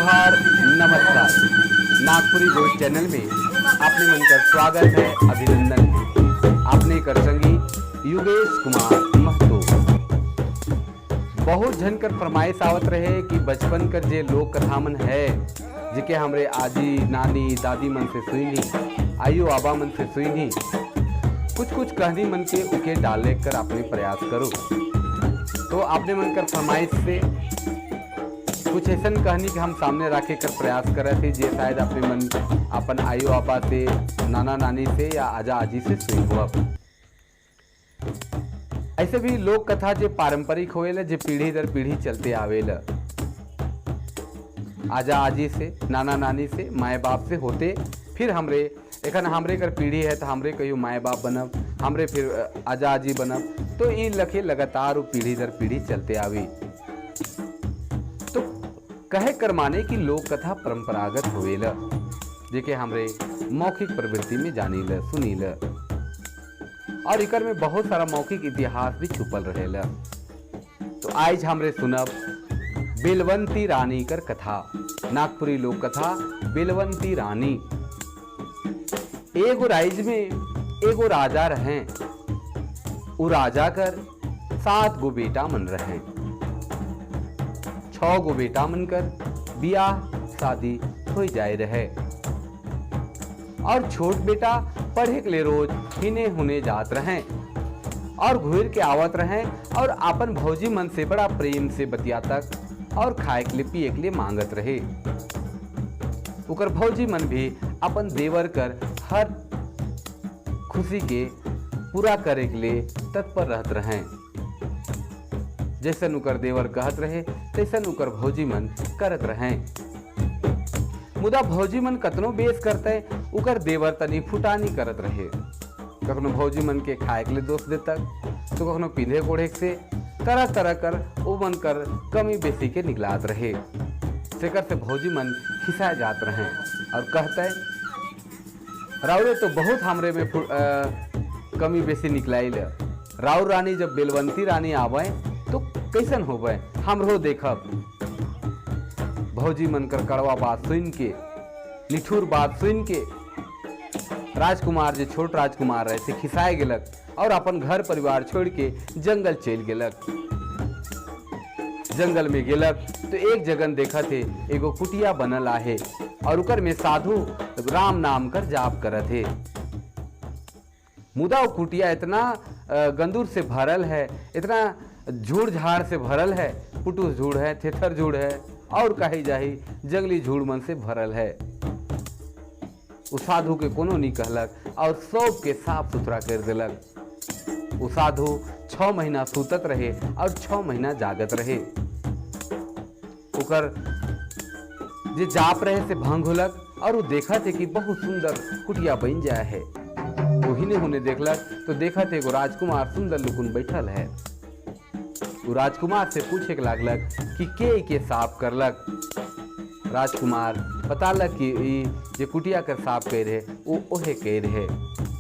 जोहार, नमस्कार। नागपुरी गोठ चैनल में आपने मन का स्वागत है, अभिनंदन है। आपने कर संगी युगेश कुमार महतो। बहुत जन कर फरमाइश आवत रहे कि बचपन कर जे लोक कथा मन है, जिके हमरे आजी, नानी, दादी मन से सुनी, आइयो आबा मन से सुनी, कुछ कुछ कहानी मन के उके डाले कर आपने प्रयास करो। तो आपने मन कर फरमाइश से कुछ ऐसा कहानी के हम सामने रखे कर प्रयास कर रहे थे, जे शायद अपने मन अपन आयो आपा से, नाना नानी से या आजा आजी से सुन हुआ। ऐसे भी लोक कथा जे पारंपरिक होवेला, जे पीढ़ी दर पीढ़ी चलते आवेला, आजा आजी से, नाना नानी से, माए बाप से होते, फिर हमरे एखन हमरे कर पीढ़ी है तो हमरे कहियो माए बाप बनब, हमरे फिर आजा आजी बनब, तो ई लखे लगातार पीढ़ी दर पीढ़ी चलते आवी। तो कहे कर माने कि लोक कथा परंपरागत होवेला, जेके हमरे मौखिक प्रवृत्ति में जानील, सुनील और इकर में बहुत सारा मौखिक इतिहास भी छुपल रहेला। तो आज हमरे सुनब बेलवंती रानी कर कथा, नागपुरी लोक कथा बेलवंती रानी। एगो राइज में एगो राजा रहे। उ राजा कर 7 गो बेटा मन रहे। 6 गो बेटा मन कर बियाह शादी हो जाए रहे और छोट बेटा पढ़े के लिए रोज हिने हुने जात रहे और घूर के आवत रहे और आपन भौजी मन से बड़ा प्रेम से बतियातक और खाए के लिए, पिए के लिए मांगत रहे। उकर भौजी मन भी अपन देवर कर हर खुशी के पूरा करे के लिए तत्पर रहत रहे। जैसन उकर देवर कहत रहे, तैसन उकर भौजी मन करत रहे। मुदा भौजी मन कतनो बेस करते, उकर देवर तनी फुटानी करत रहे। कखनो भौजी मन के खाए के लिए दोष देतक तो कखनो पींधे ओढ़े से, तरह तरह कर ओ मन कर कमी बेसी के निकलात रहे। सेकर से भौजी मन खिसा जात रहे और कहते, राउरे तो बहुत हमरे में कमी बेसी निकलाइल। राउर रानी जब बेलवंती रानी आवे तो कैसन होवे, हमरो देखब। भौजी मन कर कड़वा बात सुन के, निठुर बात सुन के राजकुमार, जे छोट राजकुमार रहे, से खिसाए गेलक और अपन घर परिवार छोड़ के जंगल चल गेलक। जंगल में गेलक तो एक जगन देखा थे, एगो कुटिया बनल आहे और उकर में साधु राम नाम कर जाप करत थे। मुदा वो कुटिया इतना गंदूर से भरल है, इतना झूड़ झाड़ से भरल है, पुटूस झूड़ है, थेथर झूड़ है और कही जाही जंगली झूड़ मन से भरल है। उ साधु के कोनो नहीं कहलक और सब के साफ सुथरा कर दिलक। उ साधु 6 महीना सुतत रहे और 6 महीना जागत रहे। ओकर जे जाप रहे से भंग होलक और वो देखा थे कि बहुत सुंदर कुटिया बन जाए है। वही हुने देखलक तो देखा थे एगो राजकुमार सुंदर लुकुन बैठल है। वो राजकुमार से पूछे के लागलक कि के साफ करलक। राजकुमार बतालक कि ई जे कुटिया कर साफ कर रहे, वो ओहे कर रहे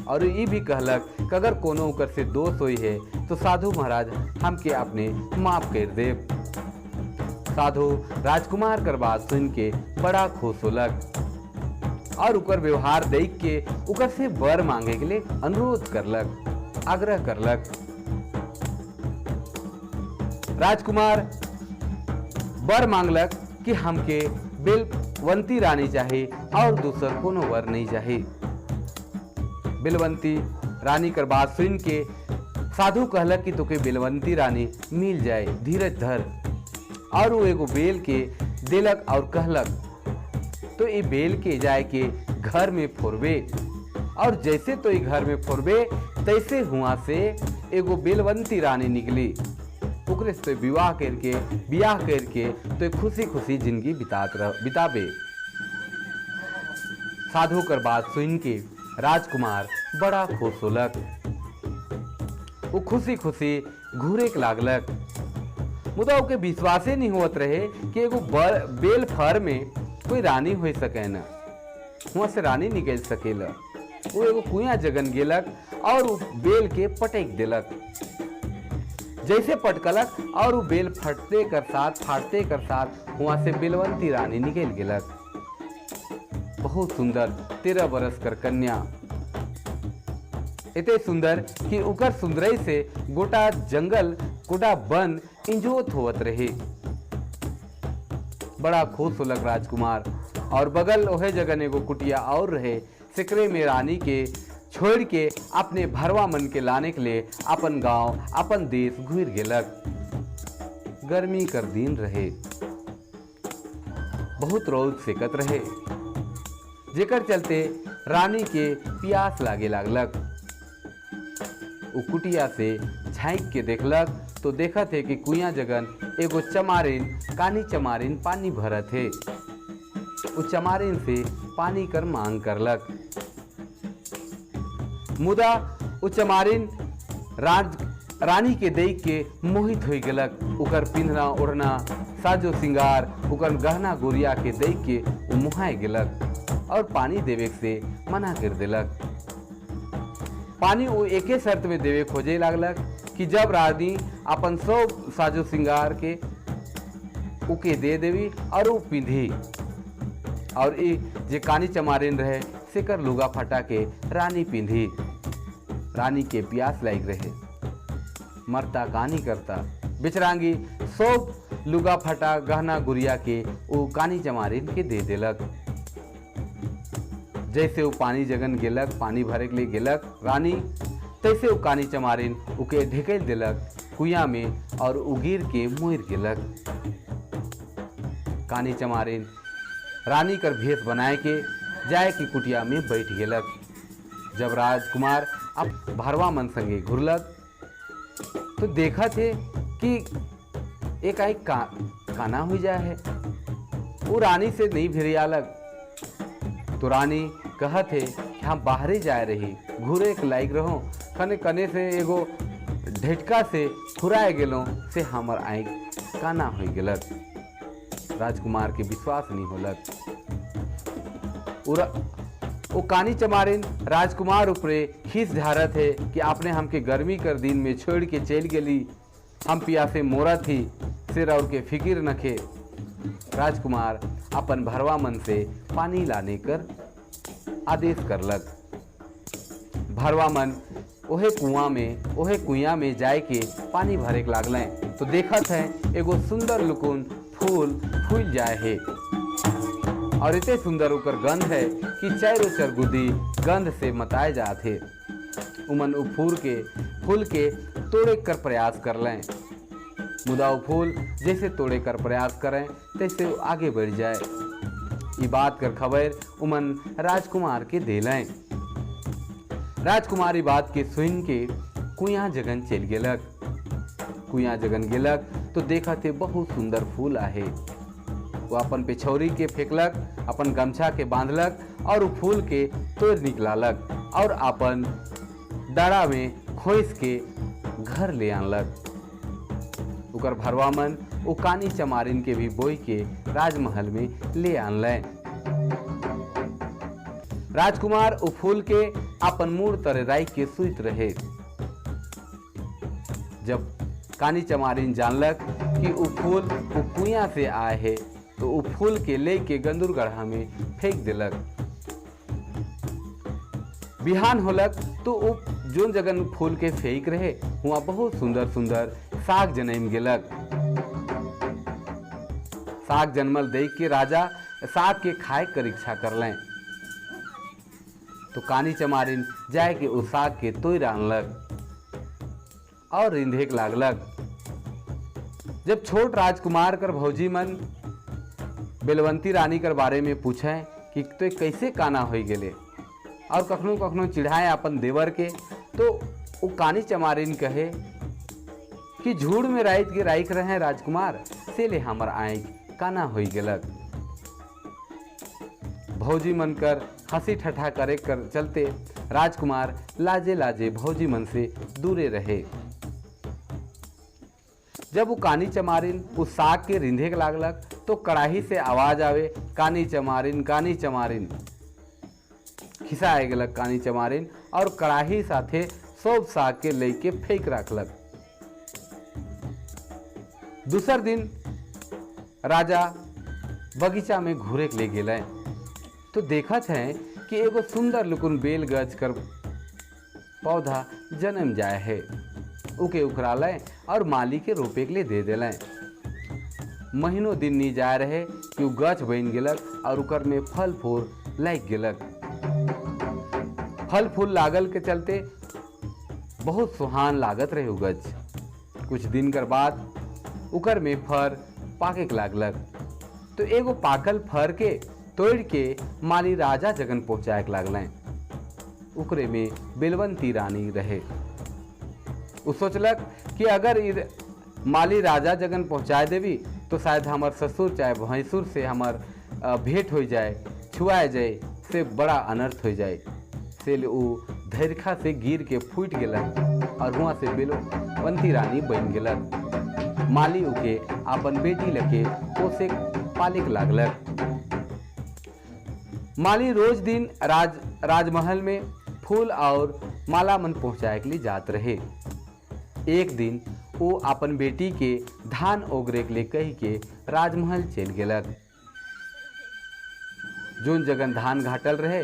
और ई भी कहलक कि अगर कोनो ओकर से दोष होई है तो साधु महाराज हमके अपने माफ कर दे। साधु राजकुमार कर बात सुन के बड़ा खुश होलक और उकर व्यवहार देख के उकर से वर मांगे के लिए अनुरोध करलक, आग्रह करलक। राजकुमार वर मांगलक कि हमके बेलवंती रानी चाही और दूसर कोनो वर नहीं चाही। बेलवंती रानी कर बात सुन के साधु कहलक कि तोके बेलवंती रानी मिल जाए, धीरज धर। और वो एगो बेल के देलक और कहलक, तो ये बेल के जाए के घर में फोड़बे और जैसे तो ये घर में फोड़बे, तैसे हुआ से एगो बेलवंती रानी निकली। ओकरे से विवाह करके, बियाह करके तो खुशी खुशी जिंदगी बितात रह बिताबे। साधु कर बात सुन के राजकुमार बड़ा खुश होलक। वो खुशी खुशी घूरे के लागलक। मुदा ओके विश्वासे नहीं होत रहे कि एगो बेल फर में कोई रानी हो सके न, वहां से रानी निकल सकेला। वो एगो कुइया जगन गेलक और वो बेल के पटक देलक। जैसे पटकलक और उ बेल फटते कर साथ, फाटते कर साथ वहां से बेलवंती रानी निकल गेलक। बहुत सुंदर 13 बरस कर कन्या, इतने सुंदर कि उकर सुंदरई से गोटा जंगल गोटा वन इंजोत होवत रहे। बड़ा खुश होलक राजकुमार और बगल ओहे जगन एगो कुटिया और रहे, सेकरे में रानी के छोड़ के अपने भरवा मन के लाने के लिए अपन गांव अपन देश घुर गेलक। गर्मी कर दिन रहे, बहुत रौद सेकत रहे, जेकर चलते रानी के प्यास लागे लागलक। उ कुटिया से झांक के देखलक तो देखत है कि कुइया जगन एगो चमारिन कानी चमारिन पानी भरत है। उ चमारिन से पानी कर मांग करलक, मुदा उ चमारिन रानी के देख के मोहित हो गेलक। उकर पिन्हना ओढ़ना साजो सिंगार उकर गहना गुड़िया के देख के उ मोहाय गेलक और पानी देवे से मना कर देलक। पानी वो एके शर्त में देवे खोजे लागलक कि जब रानी अपन सब साजो सिंगार के उके दे देवी और उ पिंधी और ई जे कानी चमारिन रहे सेकर लुगा फटा के रानी पिंधी। रानी के प्यास लाग रहे, मरता कानी करता बेचरांगी सब लुगा फटा गहना गुड़िया के उ कानी चमारिन के दे देलक। जैसे वो पानी जगन गेलक, पानी भरे के लिए गेलक रानी, तैसे वो कानी चमारिन उके ढकेल देलक कुइया में और उ गिर के मोर गेलक। कानी चमारिन रानी कर भेष बनाए के जाए की कुटिया में बैठ गेलक। जब राजकुमार अब भरवा मन संगे घुरलक तो देखा थे कि एक आई काना हो जाए है, वो रानी से नहीं भिरियालक। तो रानी कहत है कि हम बाहरे जाए रही, घूरे के लायक रहो, कने कने से एगो ढेटका से खुराए गेलो से हमर आँख काना हो गेलक। राजकुमार के विश्वास नहीं होलक। वो कानी चमारिन राजकुमार ऊपरे खीस झारत है कि आपने हमके गर्मी कर दिन में छोड़ के चल गेली, हम पियासे मोरा थी सिर और के फिकिर नखे। राजकुमार अपन भरवा मन से पानी लाने कर आदेश करलक। भरवा मन ओहे कुआं में ओहे कुइया में जाए के पानी भरे के लागल तो देखत है एगो सुंदर लुकुन फूल फूल जाए है और इतने सुंदर ओकर गंध है कि चारों चरगुदी गंध से मताए जात है। उमन उ फूल के तोड़े कर प्रयास कर लें, मुदा उ फूल जैसे तोड़े कर प्रयास करें तैसे वो आगे बढ़ जाए। ये बात कर खबर उमन राजकुमार के दे लें। राजकुमारी बात के सुन के कुइया जगन चल गेलक। कुइया जगन गेलक तो देखा थे बहुत सुंदर फूल आहे। वो अपन पिछौरी के फेंकलक, अपन गमछा के बांधलक और उ फूल के तोड़ निकलालक और अपन डाड़ा में खोइस के घर ले आनलक। उकर भरवा मन उ कानी चमारिन के भी बोई के राजमहल में ले आनलें। राजकुमार उ फूल के अपन मूड़ तरे राख के सुइत रहे। जब कानी चमारिन जानलक कि उ फूल उ कुइया से आए है तो उ फूल के ले के गंदुर गढ़ा में फेंक दिलक। बिहान होलक तो उ जोन जगन फूल के फेंक रहे वहाँ बहुत सुंदर सुंदर साग जनम गेलक। साग जनमल देख के राजा साग के खाए कर इच्छा कर लें तो कानी चमारिन जाए के उ साग के तोड़ आनलक और रिंधेक लागलक। जब छोट राजकुमार कर भौजी मन बेलवंती रानी कर बारे में पूछें कि तो कैसे काना हो गेले और कखनो कखनो चिढ़ाए अपन देवर के, तो वो कानी चमारिन कहे कि झूठ में रात के राख रहे राजकुमार से ले हमर आँख काना हो गेलक। भौजी मन कर हंसी ठठा करे कर चलते राजकुमार लाजे लाजे भौजी मन से दूरे रहे। जब वो कानी चमारिन उस साग के रिंधे के लागलक तो कड़ाही से आवाज आवे कानी चमारिन कानी चमारिन। खिसाए गेलक कानी चमारिन और कड़ाही साथे सब साग के लेके फेंक रखलक। दूसर दिन राजा बगीचा में घूरे के ले गेले तो देखत हैं कि एगो सुंदर लुकुन बेल गछ कर पौधा जन्म जाए है। उके उखड़ाले और माली के रोपे के लिए दे दिले। महीनों दिन नहीं जाए रहे कि उ गछ बन गेलक और उकर में फल फूल लाग गेलक। फल फूल लागल के चलते बहुत सुहान लागत रहे उ गछ। कुछ दिन कर बाद उकर में फर पाके के लागलक तो एगो पाकल फर के तोड़ के माली राजा जगन पहुँचाए के लागल। उकरे में बेलवंती रानी रहे। उ सोचलक कि अगर माली राजा जगन पहुँचाए देवी तो शायद हमार ससुर चाहे भैंसुर से हमार भेंट हो जाए, छुआए जाए से बड़ा अनर्थ हो जाए। से उ धैरखा से गिर के फूट गेलक और वहाँ से बेलवंती रानी बन गेलक। माली उके अपन बेटी लके पोसे पालिक लागलक। माली रोज दिन राजमहल में फूल और माला मन पहुँचाए के लिए जात रहे। एक दिन वो अपन बेटी के धान ओगरे के लिए कही के राजमहल चल गेलक। जोन जगन धान घाटल रहे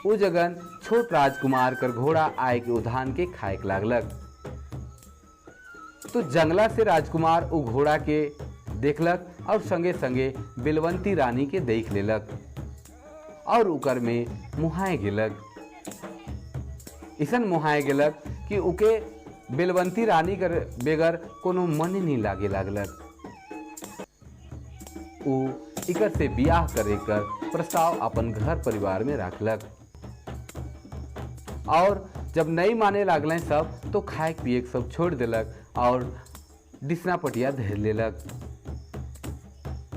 वो जगन छोट राजकुमार कर घोड़ा आए के उ धान के खाए के लागलक। तो जंगला से राजकुमार उ घोड़ा के देखलक और संगे संगे बेलवंती रानी के देख लेलक और उकर में मुहाए गेलक। ऐसन मुहाए गेलक कि उके बेलवंती रानी कर बेगर कोनो मन नहीं लागे लागलक। उ इकर से बियाह करे कर प्रस्ताव अपन घर परिवार में रखलक और जब नहीं माने लागल सब तो खाए पिए के सब छोड़ देलक और डिसना पटिया धर लेलक।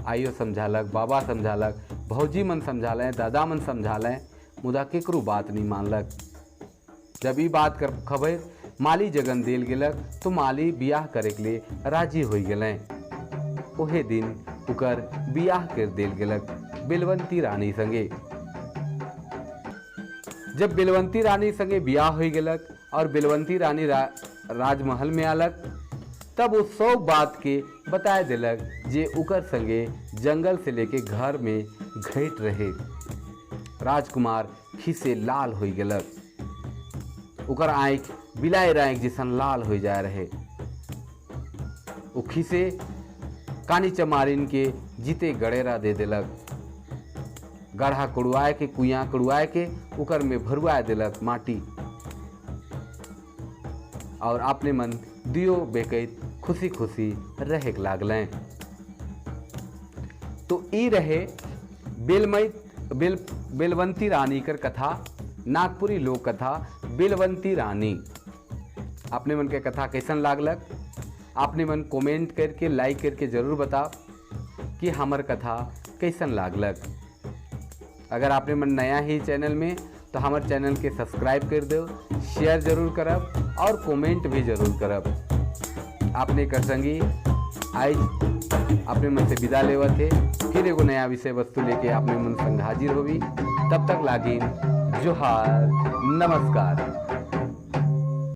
आइयो समझालक, बाबा समझालक, भौजी मन समझालें, दादा मन समझालें, मुदा केकरो बात नहीं मानलक। जब ई बात कर खबर माली जगन देल गेलक तो माली बियाह करे के लिए राजी हो गेलें। ओहे दिन उकर बियाह कर देल गेलक बेलवंती रानी संगे। जब बेलवंती रानी संगे बियाह हो गेलक और बेलवंती रानी राजमहल में आलक तब वो सब बात के बताए देलक जे उकर संगे जंगल से लेके घर में घट रहे। राजकुमार खीसे लाल हो गेलक। उकर आँख बिलाय आँख जैसन लाल हो जाए रहे। वो खीसे कानी चमारिन के जीते गड़ेरा दे देलक। गढ़ा कुड़वाए के कुइया कुड़वाए के उकर में भरुआ देलक माटी और अपने मन दियो बेकैत खुशी खुशी रहे लागलें। तो ई रहे बेलवंती रानी कर कथा, नागपुरी लोक कथा बेलवंती रानी। अपने मन के कथा कैसन लागलक अपने मन कमेंट करके लाइक करके जरूर बता कि हमर कथा कैसन लागलक। अगर आपने मन नया ही चैनल में तो हमारे चैनल के सब्सक्राइब कर दो, शेयर जरूर करब और कमेंट भी जरूर करब। आपने कर संगी आज अपने मन से विदा लेवत है, फिर एगो नया विषय वस्तु लेके अपने मन संग हाजिर होबी। तब तक लागिन जोहार, नमस्कार।